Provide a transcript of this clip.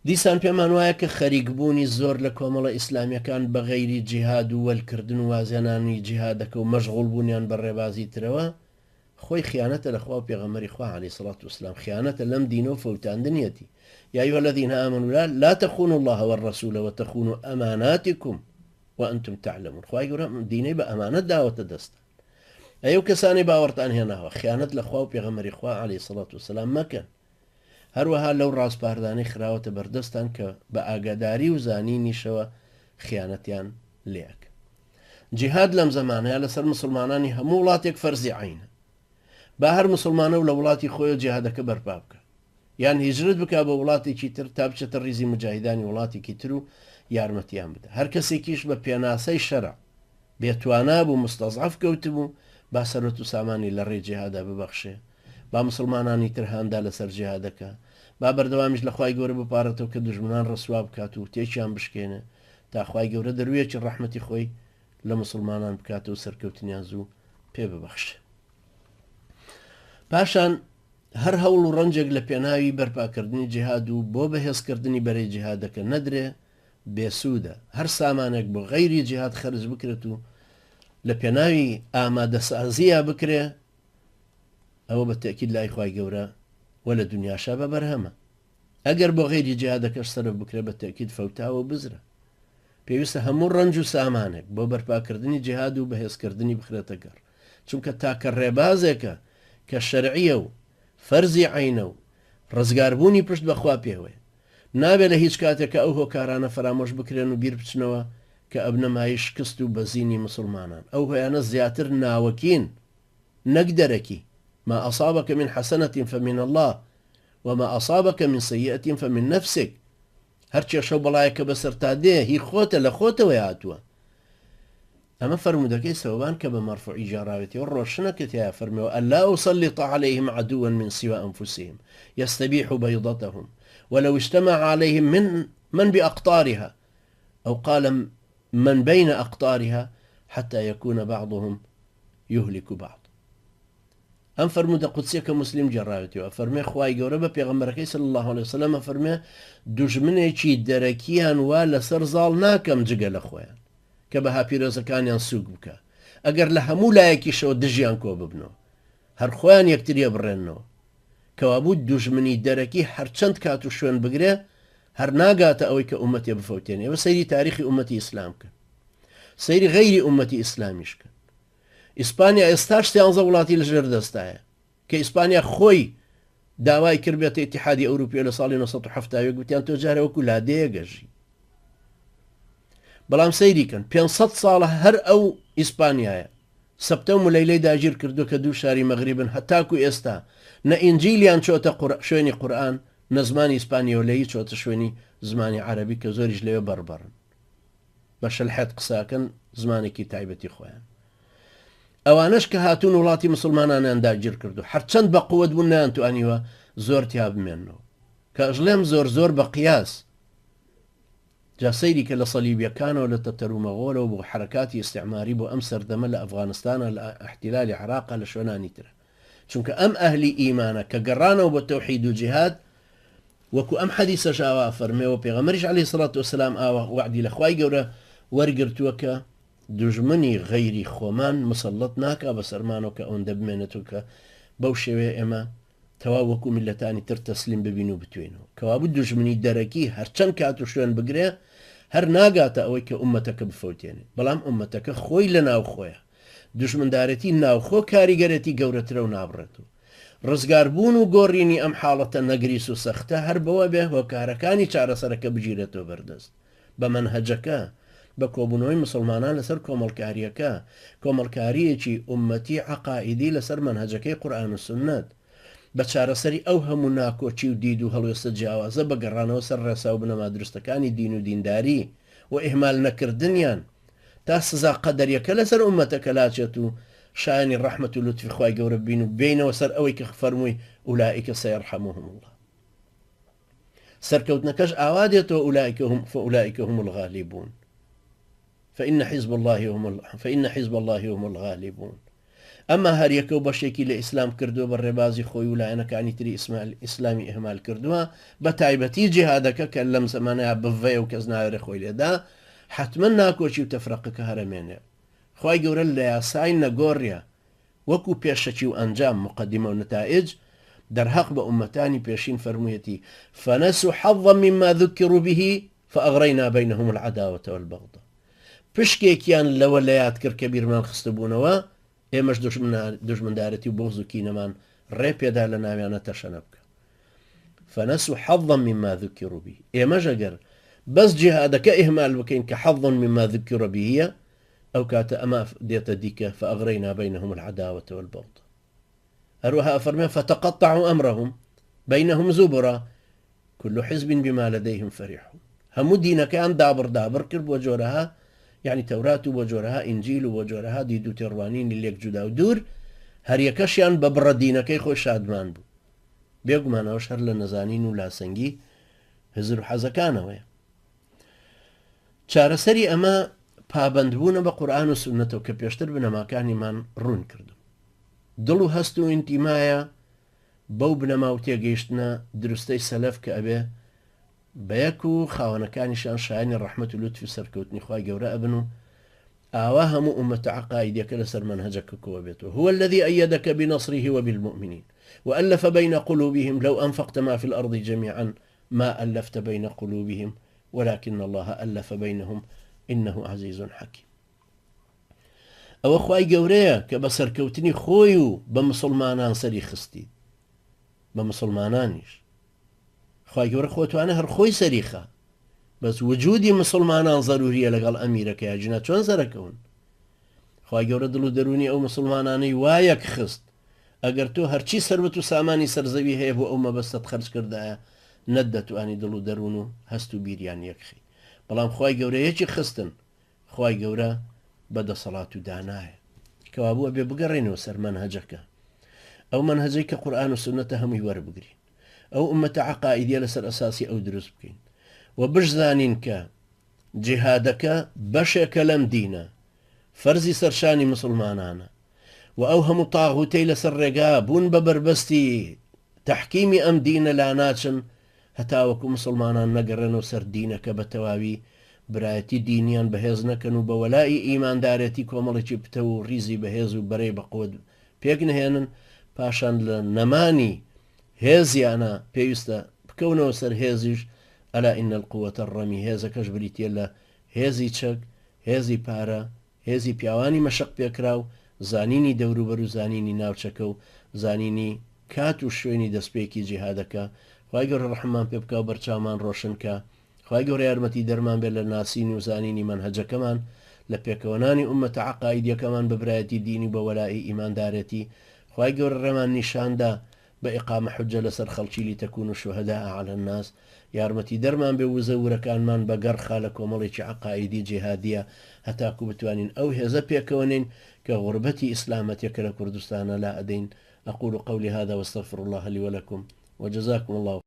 دیسان پێمان وایە کە خەریکبوونی زۆر لە کۆمەڵە ئیسلامیەکان بە غەیری جیهاد و وەلکردن و وازهێنانی جیهادەکە و مەشغوڵ بوونیان بە ڕێبازی ترەوە خۆی خیانەتە لە خوا و پێغەمبەری خوا علیە الصلوة والسلام خیانەتە لەم دینە و فەوتاندنیەتی یا ایها الذین آمنوا لا لا تخونوا الله والرسول وتخونوا اماناتکم وانتم تعلمون خوای گەورە ئەم دینەی بە ئەمانەت داوەتە دەستان ئەی ئەو کەسانەی باوەڕتان هێناوە خیانەت لە خوا و پێغەمبەری خوا علیە الصلوة والسلام مەکەن هەروەها لەو ڕاسپاردانەی خراوەتە بەردەستان کە بە ئاگاداری و زانینیشەوە خیانەتیان لێ ئەکەن. جیهاد لەم زەمانەیا لەسەر موسڵمانانی هەموو وڵاتێک فەرزی عەینە. با هەر موسڵمانە و لە وڵاتی خۆیەوە جیهادەکە بەرپا بکا. یان هیجرەت بکا بۆ وڵاتێکی تر تا بچێتە ڕیزی موجاهیدانی وڵاتێکی تر و یارمەتیان بدا. هەر کەسێکیش بە پێناسەی شەرع بێ توانا بوو مستضعف کەوتبوو با سەروەت و سامانی لە ڕێی جیهادا ببەخشێ با موسڵمانانی تر هاندا لەسەر جیهادەکە با بەردەوامیش لە خوای گەورە بپاڕێتەوە کە دوژمنان ڕسوا بکات و تێکیان بشکێنێ تا خوای گەورە دەرویەکی ڕەحمەتی خۆی لە موسڵمانان بکات و سەرکەوتنیان زوو پێ ببەخشێ. پاشان هەر هەوڵ و ڕەنجێک لە پێناوی بەرپاکردنی جیهاد و بۆ بەهێزکردنی بەرەی جیهادەکە نەدرێ بێسوودە، هەر سامانێک بۆ غەیری جیهاد خەرج بکرێت و لە پێناوی ئامادەسازییا بکرێ ئەوە بە تەئکید لای خوای گەورە و لە دونیاشا بە بەرهەمە. ئەگەر بۆ غەیری جیهادەکەش سەرف بکرێ بە تەئکید فەوتاوە و بزرە. پێویستە هەموو ڕەنج و سامانێک بۆ بەرپاکردنی جیهاد و بەهێزکردنی بخرێتە گەڕ. چونکە تاکە ڕێبازێکە کە شەرعییە و فەرزی عەینە و ڕزگاربوونی پشت بە خوا پێوەیە. نابێ لە هیچ کاتێکا ئەو هۆکارانە فەرامۆش بکرێن و بیر بچنەوە کە ئەبنە مایەی شکست و بەزینی موسڵمانان. ئەو هۆیانە زیاتر ناوەکین نەک دەرەکی، ما اصابک من حسنە فمن اللە وما اصابک من سیئە فمن نفسک، هەر کێشە و بەڵایەک کە بەسەرتا دێ هی خۆتە لە خۆتەوەی هاتووە. ئەمە فەرموودەکەی سەوبان کە بە مەرفوعی گێڕاوێتیەوە ڕۆشنە کە تیایا فەرمووە، الا اسلط علیهم عدوا من سوی انفسهم یستبیح بیضتهم ولو اجتمع علیهم من من باقطارها او قال من بین اقطارها حتی یکون بعضهم یهلک بعض. ئەم فەرموودە قودسیە کە موسلیم گێڕاوێتیەوە ئەفەرموێ خوای گەورە بە پێغەمبەرەکەی صلی اللە علیە وسلم ئەفەرموێ دوژمنێکی دەرەکیان وا لەسەر زاڵ ناکەم جگە لە خۆیان کە بەها پیرۆزەکانیان سووک بکا ئەگەر لە هەموو لایەکیشەوە دژیان کۆ ببنەوە هەر خۆیان یەکتری ئەبڕێننەوە کەوابوو دوژمنی دەرەکی هەرچەند کات و شوێن بگرێ هەر ناگاتە ئەوەی کە ئومەتێ بفەوتێنێ ئێوە سەیری تاریخی ئومەتی ئیسلام بکەن سەیری غەیری ئومەتی ئیسلامیش بکەن ئیسپانیا ئێستاش سیانزە وڵاتی لە ژێر دەستایە کە ئیسپانیا خۆی داوای کرد بێتە ئیتیحادی ئەوروپیە لە ساڵی 1970 گوتیان تۆ جارێ وەکو لادێیە گەژی بەڵام سەیری کەن 500 ساڵە هەر ئەو ئیسپانیایە سەبتە و ملەیلەی داگیر کردو کە دوو شاری مەغریبن هەتاکو ئێستا نە ئینجیلیان چۆتە شوێنی قورئان نە زمانی ئیسپانیۆلەیی چۆتە شوێنی زمانی عەرەبی کە زۆریش لەوێ بەڕبەڕن بە شەلحێت قسەکەن زمانێکی تایبەتی خۆیان ئەوانەش کە هاتوون وڵاتی مسلمانانیان داگیر کردو هەرچەند بە قوت بوون نەیانتوانیوە زۆر تیا بمێنەوە کە ئەژڵێم زۆر زۆر بە قیاس جا سەیری کە لە سەلیبیەکانەوە لە تەتەر و مەغۆلەوە بۆ حرکاتی ئیستعماری بۆ ئەم سەردەمە لە ئەفغانستانە لە احتلالی عراقە لە شوێنانی ترە چونکە ئەم ئەهلی ئیمانە کە گەڕانەوە بۆ تەوحید و جیهاد وەکو ئەم حەدیسەش ئاوا ئەفەرمێ و پێغەمبەریش علیە سڵات وسلام ئاوا وەعدی لە خوای گەورە وەرگرتووە کە دوژمنی غەیری خۆمان مسەڵەت ناکا بەسەرمانەوە کە ئەوەندە بمێنێتەوە کە بەو شێوەیە ئێمە تەواو وەکو میللەتانی تر تەسلیم ببین و بتوێینەوە کەوابوو دوژمنی دەرەکی هەرچەند کات و شوێن بگرێ هەر ناگاتە ئەوەی کە ئومەتەکە بفەوتێنێ بەڵام ئومەتەکە خۆی لە ناوخۆیە دوژمندارێتی ناوخۆ کاریگەرێتی گەورەترە و نابڕێت و ڕزگاربوون و گۆڕینی ئەم حاڵەتە نەگریس و سەختە هەر بەوە بێ هۆکارەکانی چارەسەرەکە بگیرێتەوە بەردەست بە مەنهەجەکە، بە کۆبوونەوەی موسڵمانان لەسەر کۆمەڵکارییەکە، کۆمەڵکارییەکی ئوممەتی عەقائیدی لەسەر مەنهەجەکەی قورئان و سوننەت، بە چارەسەری ئەو هەموو ناکۆکی و دید و هەڵوێستە جیاوازە بە گەڕانەوە سەر ڕێسا و بنەما دروستەکانی دین و دینداری و ئیهمال نەکردنیان تا سزا قەدەریەکە لەسەر ئوممەتەکە لاچێت و شایەنی ڕەحمەت و لوتفی خوای گەورە ببین و بێینەوە سەر ئەوەی کە فەرمووی اولئک سیرحمهم اللە سەرکەوتنەکەش ئاوا دێتەوە اولئک هم فاولئک هم الغالبون فإن حزب الله هم فإن حزب الله هم الغالبون. ئەما هەریەکە و بەشێکی لە ئیسلام کردووە بە ڕێبازی خۆی و لایەنەکانی تری ئیسلامی ئیهمال کردووە، بە تایبەتی جیهادەکە کە لەم زەمانەیا بڤەیە و کەس ناوێرێ خۆی لێدا، حەتمەن ناکۆکی و تەفرەقەکە هەرەمێنێ. خوای گەورە لە یاسای نەگۆڕیا وەکو پێشەکی و ئەنجام، مقدمە و نتائج، دەرهەق بە ئوممەتانی پێشین فەرموویەتی، فنسوا حظا مما ذکروا به فاغرینا بینهم العداوە والبغضاء، پشکێکیان لەوە لەیاد کرد کە بیرمان خستبوونەوە، ئێمەش دوژمندارەتی و بوغز و کینەمان ڕێ پێدا لە ناویانە تەشەنە بکا. فنسوا حظا مما ذکروا به، ئێمەش ئەگەر بەس جیهادەکە ئیهمال بکەین کە حظ مما ذکر به یە، ئەو کاتە ئەمە دێتە دی کە فاغرینا بینهم العداوە والبغضاء. هەروەها ئەفەرمێ فتقطعوا امرهم بینهم زبرا کل حزب بما لدیهم فریحون هەموو دینەکەیان دابڕ دابڕ کرد بۆ جۆرەها یعنی تەورات و بۆ جۆرەها ئینجیل و بۆ جۆرەها دید و تێڕوانینی لێک جودا و دوور هەریەکەشیان بە بڕە دینەکەی خۆی شادمان بوو بێگومان ئەوەش هەر لە نەزانین و لاسەنگی هزر و حەزەکانەوەیە چارەسەری ئەمە پابەندبوونە بە قورآن و سوننەتەوە کە پێشتر بنەماکانیمان ڕوون کردم دڵ و هەست و ئینتیمایە بەو بنەما و تێگەیشتنە دروستەی سەلەف کە ئەبێ بە یەک و خاوەنەکانیشیان شایەنی ڕەحمەت و لوتفی سەرکەوتنی خوای گەورە ئەبن و ئاوا هەموو ئوممەتە عەقائیدیەکە لەسەر مەنهەجەکە کۆبێتەوە هو الذی ایدک بنصره وبالمؤمنین وألف بین قلوبهم لو أنفقت ما في الأرض جميعا ما ألفت بین قلوبهم ولكن الله ألف بینهم إنه عزیز حکیم ئەوە خوای گەورەیە کە بە سەرکەوتنی خۆی و بە مسوڵمانان سەری خستیت بە مسوڵمانانیش خوای گەورە خۆتوانە هەر خۆی سەری خا بەس وجودی مسوڵمانان زەروریە لەگەڵ ئەمیرەکەی جنا چۆن سەرەکەون خوای گەورە دڵ و دەرونی ئەو مسوڵمانانەی وایەک خست ئەگەر تۆ هەرچی سەروەت و سامانی سەرزەوی هەیە بۆ ئەو مەبەستت خەرج کردایە نەتدەتوانی دڵ و دەروون و هەست و بیریان یەکخی بەڵام خوای گەورە یەکی خستن خوای گەورە بە دەسەڵات و دانایە. کەوابوو ئەبێ بگەڕێینەوە سەر مەنهەجەکە. ئەو مەنهەجەی کە قورئان و سوننەتە هەمووی وەربگرین. ئەو ئوممەتە عەقائیدیە لەسەر ئەساسی ئەو دروست بکەین. وە بشزانین کە جیهادەکە بەشێکە لەم دینە. فەرزی سەرشانی مسوڵمانانە. وە ئەو هەموو تاغوتەی لەسەر ڕێگا بوون بە بەربەستی تەحکیمی ئەم دینە لاناچن هەتاوەکو موسڵمانان نەگەڕێنەوە سەر دینەکە بە تەواوی، برایەتی دینیان بەهێز نەکەن و بە وەلائی ئیماندارێتی کۆمەڵێکی پتەو و ڕیزی بەهێز و بەرەی بەقوەت پێک نەهێنن، پاشان لە نەمانی هێزیانا پێویستە بکەونەوە سەر هێزیش، الا ان القوە الرمی، هێزەکەش بریتیە لە هێزی چەک، هێزی پارە، هێزی پیاوانی مەشق پێکراو، زانینی دەوروبەر و زانینی ناوچەکە و زانینی کات و شوێنی دەستپێکی جیهادەکە، خوای گەورە ڕەحممان پێ بکا و بەرچاومان ڕۆشن کا، خوای گەورە یارمەتی دەرمان بێت لە ناسین و زانینی مەنهەجەکەمان، لە پێکەوەنانی ئوممەتە عەقائیدیەکەمان بە برایەتی دینی و بە وەلائی ئیماندارێتی، خوای گەورە ڕێمان نیشاندا بە ئیقامە حوججە لەسەر خەڵکی لتکونوا شهداء علی الناس یارمەتیدەرمان بێ وزە ورەکانمان بەگەڕ خا لە کۆمەڵێکی عەقائیدی جیهادیە هەتاکو بتوانین ئەو هێزە پێکەوەنێین کە غوربەتی ئیسلامەتیەکە لە کوردستانە لا ئەدەین اقول قولی هذا واستغفر الله لي ولكم وجزاكم الله.